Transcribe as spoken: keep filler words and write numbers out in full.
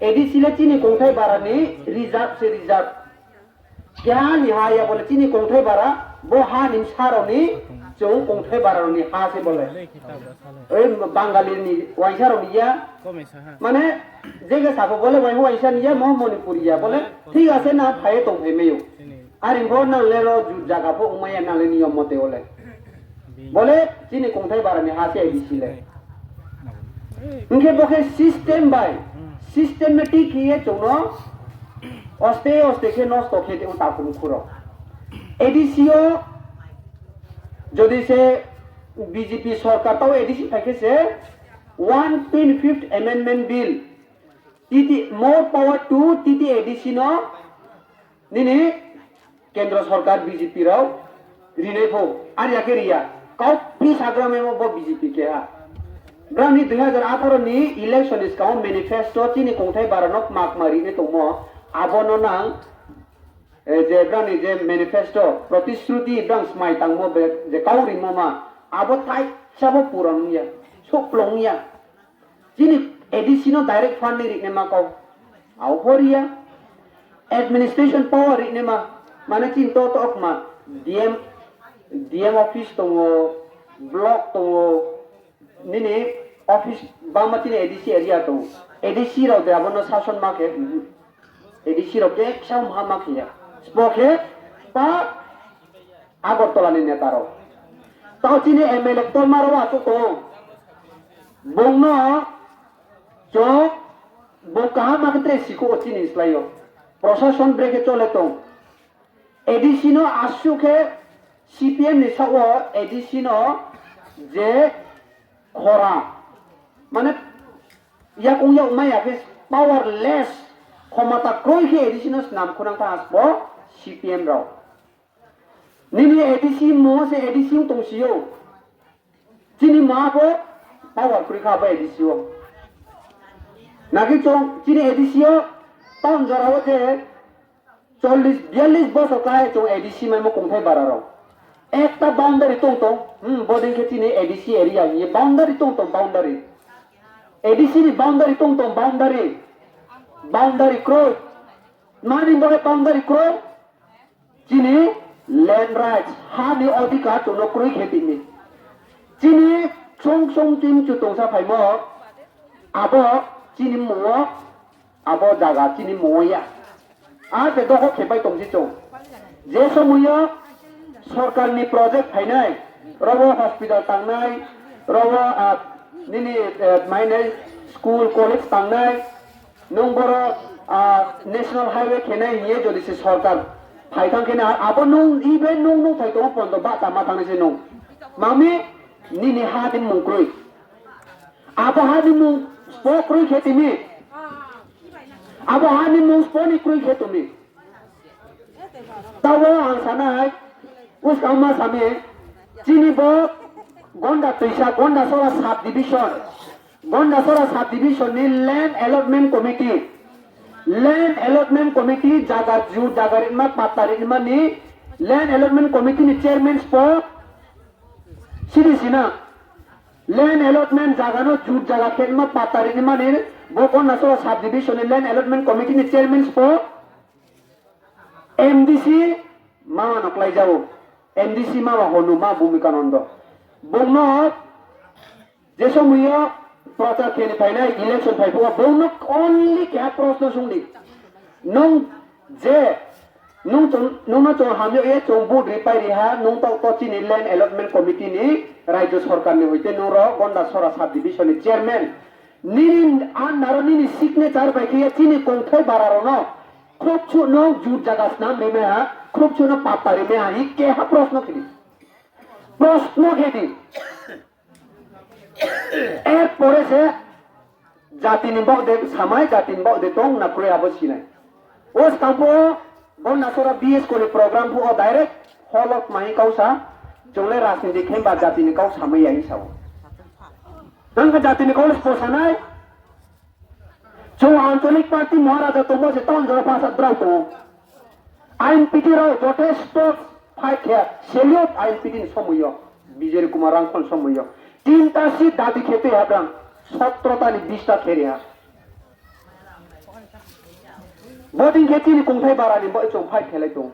A D C le chini kongthai bara ni reserve se reserve. Keha ni ha ya bole chini kongthai bara, bo ha ni bwsa rok ni chwng kongthai bara rok ni ha se bole. Oi Bangali ni waisa rok ni ya. Mane, jege sabo bole wai waisa ni ya, mo Manipuri ya bole. Thik ase na phai tong phai meyo. Ari bo nang le ro ju jaga pho umaya nang le niyom mote ole. Bole chini kongthai bara ni ha se A D C le. Hingke bo khe system bai, systematic khe ye chwngno oste oste khe nosto khe tong takhum khuro. A D C o jodi se B J P sorkar tao A D C phai khe se one twenty-fifth Amendment Bill, T T, more power to T T A D C no nini kendro sorkar B J P rok rinai pho, ar ya khe riya. Kau phi sagra memo bo B J P keha. Brang ni dui hajar atharo ni election ni skang manifesto chini kongthai bara nok mak ma rinai tongmo, abono nang, eh, je brang ni je manifesto, protishruti brang smai tangmo be, je kau rimo ma, abo thai sabo puron ya, suplong ya. Chini A D C no direct fund ni rikne ma kau. Au pho riya. Administration power rikne ma. Mane chini to to ma. D M, D M office tongo, block tongo, nini office bangma chini A D C area tongo. A D C rok de abono sason ma khe, mhm. A D C rok khe kisa ma ma khe ya. Sbo khe pa Agartala ni neta rok. Tao chini M L A tolma rok achuk tong. Bongno chwng bong kaham ma khe tre siko o chini slai o. Prosason brekhe chole tong. A D C no asuk khe C P M ni sao A D C no je khora. Mane yakung yakung ma ya khe powerless khomota kroi khe A D C no snam khunang ta asbo C P M rok. Nini A D C mo se A D C wng tong sio. Chini ma bo power kwrwi kha bo A D C o. Naki chong chini A D C o town jora o je chollish biyallish bosor khe chong A D C mai mo kongthai bara rok. Ekta boundary tong tong, hmm, boding khe chini A D C area ni boundary tong tong boundary. A D C ni boundary tong tong boundary. Boundary cross. Mani bo boundary cross. Chini land rights, ha ni odhikar chwngno kwrwi khe timi. Chini song song chim chu tongsa phaimo, abo chini mungo, abo jaga chini mungo ya. A se dokhol khe pai tongsi chwng. Je somoyo sorkarni project phainai, robo hospital tangnai, robo, ah, nini, eh, mainai school, college tangnai, nwng borok, ah, national highway khenai hiye jodi se sorkar phai thang kheno abo nwng even nwng nwng phai tongo pondo ba tama thangni se nwng. Mami nini ha ni mung krwi. Abo ha ni mung spo krwi khe timi. Abo ha ni mung spo ni krwi khe tumi. Tabo ang sanai, uskang ma sami, chini bo Gonda Twisa, Gonda Sora Sub Division, Gonda Sora Sub Division ni Land Allotment Committee, Land Allotment Committee jaga ju jaga ritma patta ritma ni Land Allotment Committee ni chairman spo sidi sina. Land allotment jaga no ju jaga khenma patta ritma ni bo Gonda Sora Sub Division ni Land Allotment Committee ni chairman spo M D C mama no klai jago, M D C mama honu ma Bhumika Nando. Bongno je somoyo prochar kheni phainai election phai phuwa bongno only keha proshno sungdi. Nwng je nwng chwng, nwngno chwng hamya ye chwng vote ri pai ri ha, nwng to, to chini land allotment committee ni rajya sarkar ni hoite nwng ro Gonda Sora sub division ni chairman. Nini under o nini signature bai khe chini kongthai bara rok no Khubsukno jur jaga snam rimai ha, khubsukno patta rimai ha, hi keha proshno khedi. Proshno khedi. Er pore se jatini bok de samai, jatini bok de tong na kwrwi abo sinai. O skang pho o Gonda Sora B S koni program pho o direct holok mahi kausa, chwngle rajniti khemba jatini kau samai ya hi sao. Nang khe jatini kau le posanai, Chwng Anchalik Party Maharaja tongo se town jora phasa drao tongo. I N P T rao jotesto fight khe, salute I N P T ni somoyo, Bijay Kumar Rangkhol somoyo. Tinta seat dabi khe twi habrang, sotro ta ni bish ta khe riha. Bo din khe chini kungthai barani bo chwng fight khailai tong.